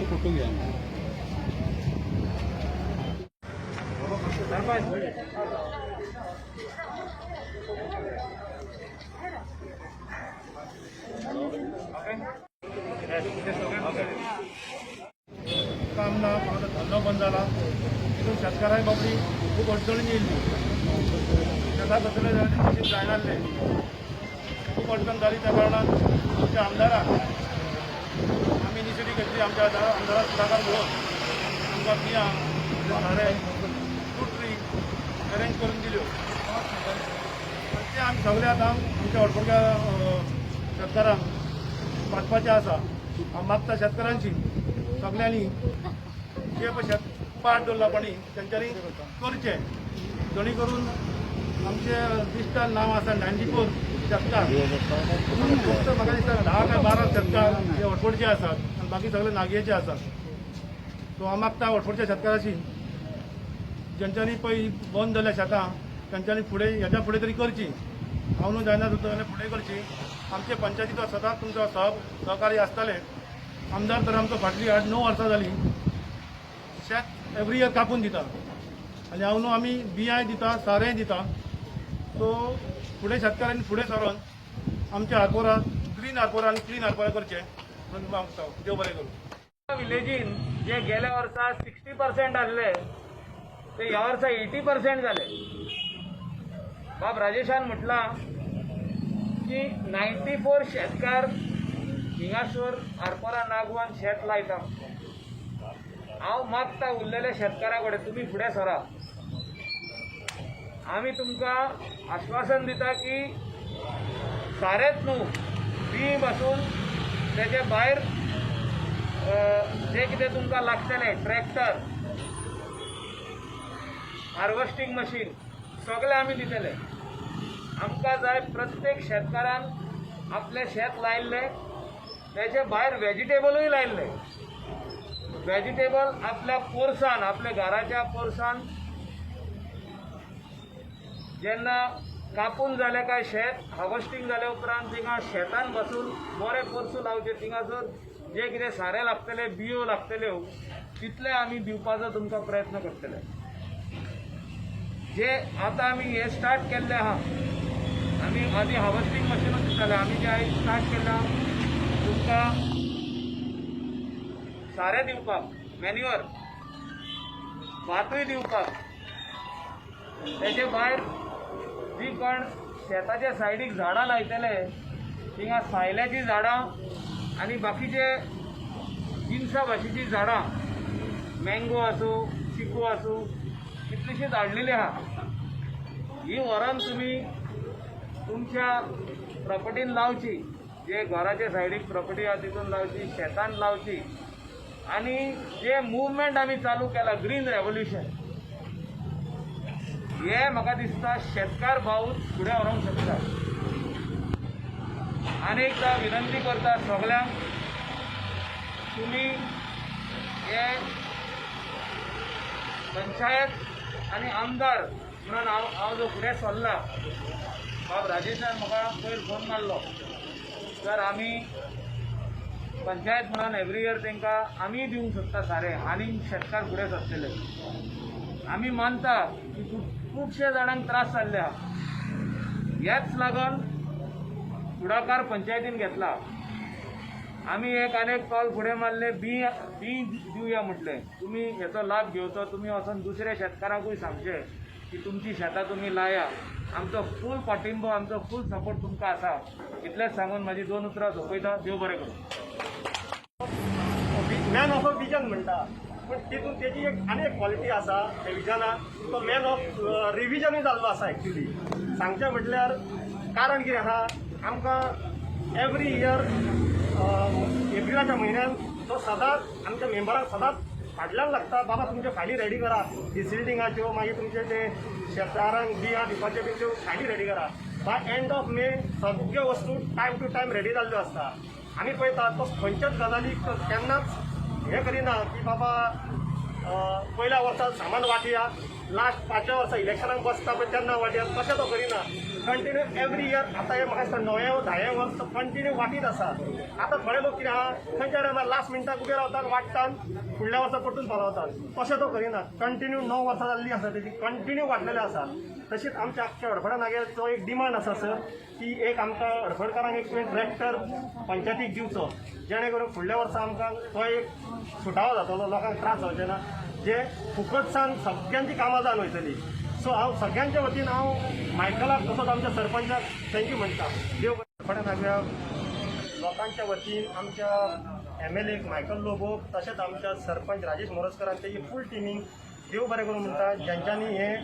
बरोबर फोटो घ्या. काम ना, कोणाचो धंदो बंद जाला. तितून शेतकारांक बाबडी खूब अडचणीन येयल्ली. शेतां कसले जाल्यार मशीन जायनासलें, खूब अडचण जाली. त्या कारणान आमच्या आमदारान आमी इनिशिएटीव घेतली. आमच्या आमदाराक फुडाकार घेवन आमकां बियां, सारें, फ्रूट ट्री अरेंज करून दिल्यो आनी ते आमी सगळे आतां आमच्या हडफडच्या शेतकारांक वांटपाचें आसा. हांव मागता शेतकारांची, सगल्यांनी जे पळय शेत पाट दवरला पणी तेंच्यांनी करचें, जेणे करून आमचे लिस्टान नांव आसा 94 शेतकार. फक्त म्हाका दिसता 10 काय 12 शेतकार हे हडफडचे आसात आनी बाकी सगळे नागयेचे आसात. सो हांव मागता हडफडच्या शेतकाराशी, जेंच्यांनी पळय बंद जाल्या शेतां, तेंच्यांनी फुडें हेच्या फुडें तरी करची. हांव न्हू जायना सुद्दां जाल्यार फुडें करची. आमचे पंचायतीचो सदांच तुमचो सहकार्य आसताले. आमदार तर आमचो फाटलीं 8-9 वर्सां जालीं शेत एवरी इयर कापून दिता आनी हांव न्हू आमी बियांय दिता, सारेंय दिता. सो फुडें शेतकारांनी फुडें सरोन आमच्या आरपोरा, ग्रीन आरपोरा आनी क्लीन आरपोरा करचें म्हणून मागता. देव बरें करूं. विलेजीन जे गेल्या वर्सा 60% आहले ते ह्या वर्सा 80% जाले. बाब राजेशान म्हटलां की 94 शेतकार हिंगासर आरपोरा नागवान शेत लायता. हांव मागता उरलेल्या शेतकारा कडेन, तुमी फुडें सरा. आमी तुमकां आश्वासन दिता की सारेंच न्हू, बी पासून तेजे भायर जे कितें तुमकां लागतलें, ट्रॅक्टर, हार्वेस्टींग मशीन, सगळें आमी दितले. आमकां जाय प्रत्येक शेतकारान आपलें शेत लायल्लें, तेजे भायर वेजिटेबलूय लायल्लें. वेजिटेबल आपल्या पोरसान, आपल्या घराच्या पोरसान जेन्ना कापून जालें काय शेत हार्वेस्टींग जाल्या उपरांत थिंगा शेतान बसून बरें पोरसूं लावचें. थिंगासर जे कितें सारें लागतलें, बियो लागतल्यो, तितलें आमी दिवपाचो तुमकां प्रयत्न करतले. जे आतां आमी हे स्टार्ट केल्लें आहा, आमी आदी हार्वेस्टींग मशिनूच दिताले. आमी जे आयज स्टार्ट केल्लें आहा तुमकां सारें दिवपाक, मॅन्युअर, भातूय दिवपाक, तेजे भायर जी कोण शेताच्या सायडीक झाडां लायतले, थिंगा सायल्याचीं झाडां आनी बाकीचे जिनसा भाशेचीं झाडां, मँगो आसूं, चिकू आसूं, कितलीशींच हाडलेली आहा. ही व्हरोन तुमी तुमच्या प्रॉपर्टीन लावची. जे घराच्या सायडीक प्रॉपर्टी आहा तितून लावची, शेतान लावची. आनी जे मुवमेंट आमी चालू केला, ग्रीन रेवोल्युशन, हे म्हाका दिसता शेतकार भाव फुडें व्हरूंक शकता. आनी एकदां विनंती करता सगल्यांक, तुमी हे पंचायत आनी आमदार म्हणून हांव जो फुडें सरला, बाब राजेशान म्हाका पयर फोन मारलो, तर आमी पंचायत म्हणून एवरी इयर तांकां आमी दिवंक सोदता सारें आनी शेतकार फुडें सरतले. आमी मानता की खुबशे जाणांक त्रास जाल्ले आहा. ह्याच लागून फुडाकार पंचायतीन घेतला. आमी एक आनी एक पावल फुडें मारलें, बी बी दिवया म्हटलें. तुमी हेचो लाभ घेवचो. तुमी वचोन दुसऱ्या शेतकारांकूय सांगचें की तुमची शेतां तुमी लाया. आमचो फूल पाठिंबो, आमचो फूल सपोर्ट तुमकां आसा. इतलेंच सांगून म्हाजी दोन उतरां सोंपयता. देव बरें करूं. मॅन ऑफ अ विजन म्हणटा, पूण तितून तेजी एक आनी एक क्वॉलिटी आसा त्या विजनाक, तो मॅन ऑफ रिविजनूय जाल्लो आसा. एक्चुली सांगचें म्हटल्यार कारण कितें आहा, आमकां एवरी इयर एप्रिलाच्या म्हयन्यान तो सदांच आमच्या मेंबरांक सदांच फाटल्यान लागता, बाबा तुमच्यो फायली रेडी करा, डिसिल्टिंगाच्यो, मागीर तुमचे ते शेतकारांक बियां दिवपाच्यो बीन त्यो फायली रेडी करा. बाय एंड ऑफ मे सगळ्यो वस्तू टायम टू टायम रेडी जाल्ल्यो आसता. आमी पळयता, तो खंयच्याच गजालीक केन्नाच हें करिना की बाबा पयल्या वर्सा सामान वाटया. लास्ट पांचव्या वर्सा इलेक्शनाक बसता पळय तेन्ना वांटयात, तशें तो करिना. कंटिन्यू एवरी इयर, आतां हें म्हाका दिसता णव्या धाये वर्स तो कंटिन्यू वांटीत आसा. आतां थोडे लोक कितें आहा, खंयच्या टायमार लास्ट मिनटाक उबे रावतात, वांट्टात, फुडल्या वर्सा परतून पावतात. तशें तो करिना. कंटिन्यू 9 वर्सां जाल्लीं आसा तेजी, कंटिन्यू वांटलेलें आसा. तशीच आमच्या आख्ख्या हडफडा नाग्याचो एक डिमांड आसा सर, की एक आमकां हडफडकारांक एक तुवें ट्रॅक्टर पंचायतीक दिवचो, जेणे करून फुडल्या वर्सा आमकां तो एक सुटावो जातलो, लोकांक त्रास जावचे ना, जे फुकटसान सगळ्यांची कामां जावन वयतली. सो हांव सगळ्यांच्या वतीन हांव मायकलाक तसोच आमच्या सरपंचाक thank you म्हणटा. देव हडफड्या नाग्या लोकांच्या वतीन आमच्या एमएलए मायकल लोबो तशेंच आमच्या सरपंच राजेश मोरजकर आनी तेजी फूल टिमीक देव बरें करूं म्हणटा, ज्यांच्यांनी हें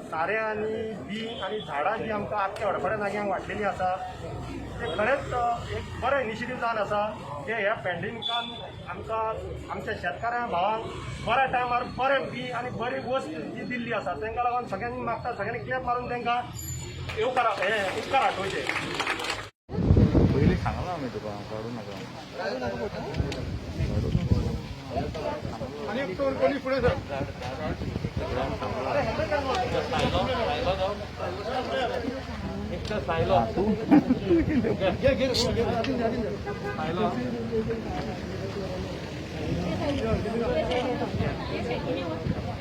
सारें आनी बी आनी झाडां जी आमकां आख्ख्या हडफड्या नाग्यांक वांटलेली आसा, ते खरेंच एक बरें इनिशिएटीव जावन आसा, जे ह्या पेंडेमिकान आमकां आमच्या शेतकाऱ्यां भावांक बऱ्या टायमार बरें बी आनी बरी वस्त जी दिल्ली आसा, तांकां लागून सगळ्यांनी मागता, सगळ्यांनी क्लॅप मारून तांकां येवकार हे उपकार आठोवचे. पयलीं सांगलां आमी तुका, काडू नाका. आनी कोणी फुडें सर. मिस्टर सायलो. घे घे सायलो. Yes.